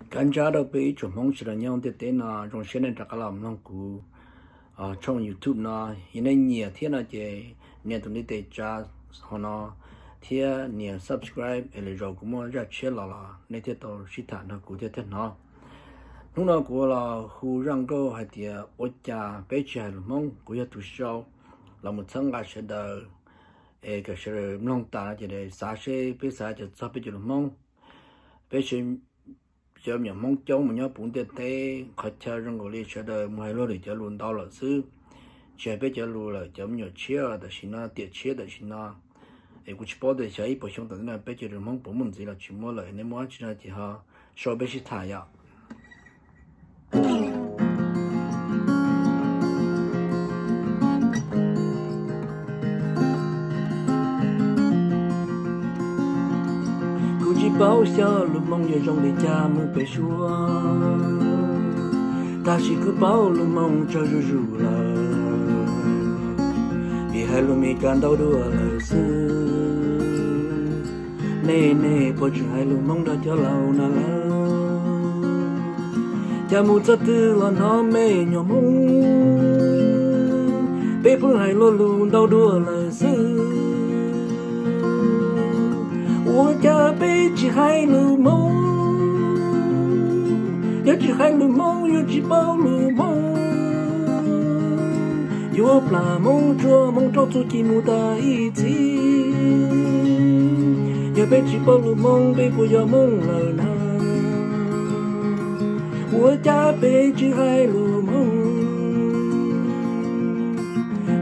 Kab ntsab rau peb ib tsoom Hmoob sawv daws nyob ntiaj teb no, zoo siab nej rov qab los mloog kuv tshooj YouTube no. Yog nej nyiam thiab no ces nias tus ntiv tes tsa hauv no thiab nias subscribe es lwm zaus kuv muaj zaj tshiab los los nej thiaj tau sib tham nrog kuv thiab thiab hnov. Hnub no kuv los hu zaj nkauj hais tias ua cas peb tsis hais lus Hmoob. Kuv yog tus sau los mus txhawb nqa sawv daws es kom sawv daws mloog tas no ces xav seb peb xav cas txog peb cov lus Hmoob. Peb cov me nyuam Hmoob coob mus nyob puv ntiaj teb qhov chaw zoo nkaus li sawv daws mus hais luag lwm cov lus ntau lawm xwb, tsis hais peb cov lus lawm. Cov me nyuam tshiab tam sim no, tiam tshiab tam sim no, es kuv tsis paub tias xyov ib puas xyoo tom ntej no peb cov lus Hmoob puas muaj ntxiv los tsis muaj lawm, nej muaj dab tsi no ces ho sau peb sib tham yom. Kuv tsis paub xyov lus Hmoob yuav zoo li cas mus pem suab, tab sis kuv paub lus Hmoob tsawg zuj zus lawm, vim hais lus Meskas ntau dua lawm xwb. Nej, nej puas tseem hais lus Hmoob nrog cov laus na lawm? Cas mus txog twg los hnov me nyuam Hmoob, peb pheej hais luag lus ntau dua lawm xwb. Ua cas peb tsis hais lus Hmoob? Yog tsis hais lus Hmoob yuav tsis paub lus Hmoob, yuav plam Hmoob tsuag Hmoob rau txuj ci mus tas ib txhis. Yog peb tsis paub lus Hmoob peb puas yog Hmoob lawm na? Ua cas peb tsis hais lus Hmoob?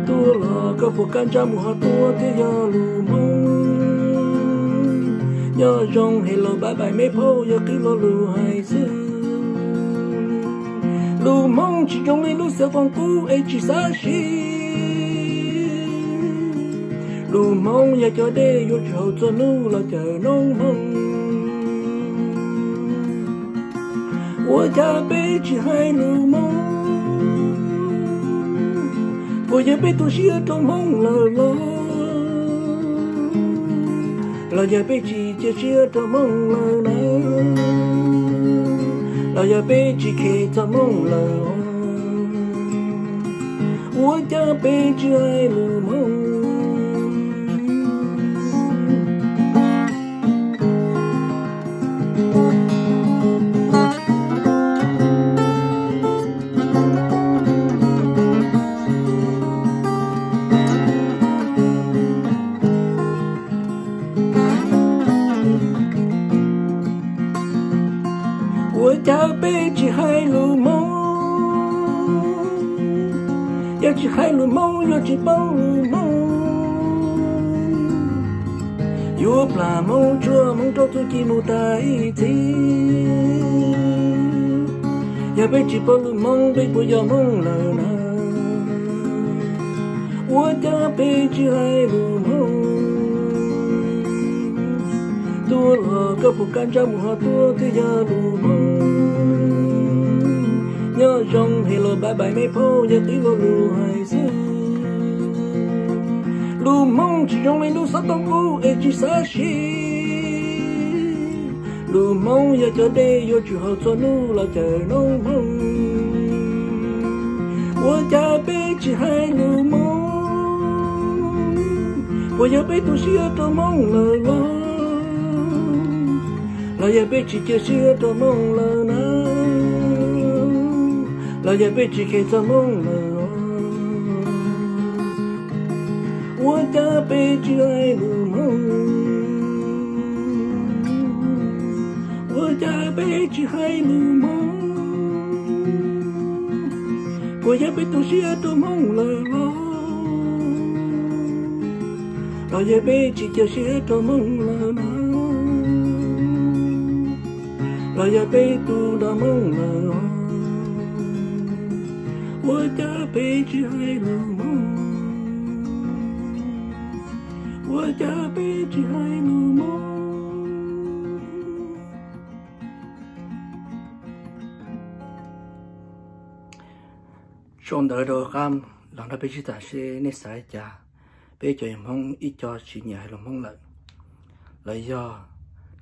Tuaj los koj puas kab ntsab mus ho tuaj thiab yog lus Hmoob. Nyob zoo hello bye bye me phauj yog qhib luag lus hais xwb. Lus Hmoob tsis zoo li lub xeev foom qub es tsis xav siv. Lus Hmoob yog cov dej yuav tsum haus txhua hnub los cawm noob Hmoob. Ua cas peb tsis hais lus Hmoob? Puas yog peb tu siab rau Hmoob lawm los? Los yog peb tsis cia siab rau Hmoob lawm na? Los yog peb tsis khe txog Hmoob lawm? Ua cas peb tsis hais lus Hmoob? Ua cas peb tsis hais lus Hmoob? Yog tsis hais lus Hmoob yuav tsis paub lus Hmoob, yuav plam Hmoob tsuag Hmoob rau txuj ci mus tas ib txhis. Yog peb tsis paub lus Hmoob peb puas yog Hmoob lawm na? Ua cas peb tsis hais lus Hmoob? Tuaj los koj puas kab ntsab mus ho tuaj thiab yog lus Hmoob. Nyob zoo hello bye bye me phauj yog qhib luag lus hais xwb. Lus Hmoob tsis zoo li lub xeev foom qub es tsis xav siv. Lus Hmoob yog cov dej yuav tsum haus txhua hnub los cawm noob Hmoob. Ua cas peb tsis hais lus Hmoob? Puas yog peb tu siab rau Hmoob lawm los? Los yog peb tsis cia siab rau Hmoob lawm na? Los yog peb tsis khe txog Hmoob lawm? Ua cas peb tsis hais lus Hmoob? Ua cas peb tsis hais lus Hmoob? Puas yog peb tu siab rau Hmoob lawm los? Los yog peb tsis cia siab rau Hmoob lawm na? Los yog peb tu nrog Hmoob lawm los? Ua cas peb tsis hais lus Hmoob? Ua cas peb tsis hais lus Hmoob? Sau ntawv rau qab los nrog peb sib tham seb nej xav li cas. Peb cov Hmoob ib co tsis nyiam hais lus Hmoob lawm, los yog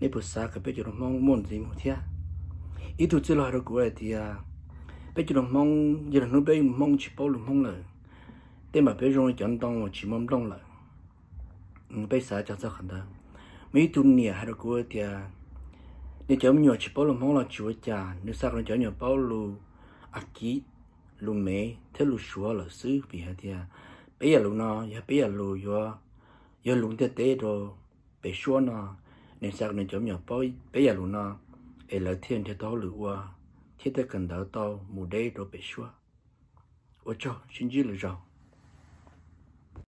nej puas xav kom peb cov lus Hmoob muaj ntxiv mus thiab? Ib tug txwj laug hais rau kuv hais tias, peb cov lus Hmoob, yog lwm hnub peb Hmoob tsis paub lus Hmoob lawm, tej zaum peb zoo li cov ntoo uas tsis muaj nplooj lawm. Peb xav txog qhov ntawd. Muaj ib tug niam hais rau kuv tias, nws cov me nyuam tsis paub lus Hmoob los tsis ua cas, nws xav kom nws cov me nyuam paub lus Askiv, lus Mev thiab lus Suav lawm xwb, vim hais tias peb yam lus no yog peb yam lus yuav yog lus ntiaj teb rau pem suab no. Nws xav kom nws cov me nyuam paub peb yam lus no, es lawv thiaj nrhiav tau hauj lwm ua, thiab thiaj kawm ntawv tau mus deb rau pem suab. Ua tsaug, sib ntsib lwm zaus.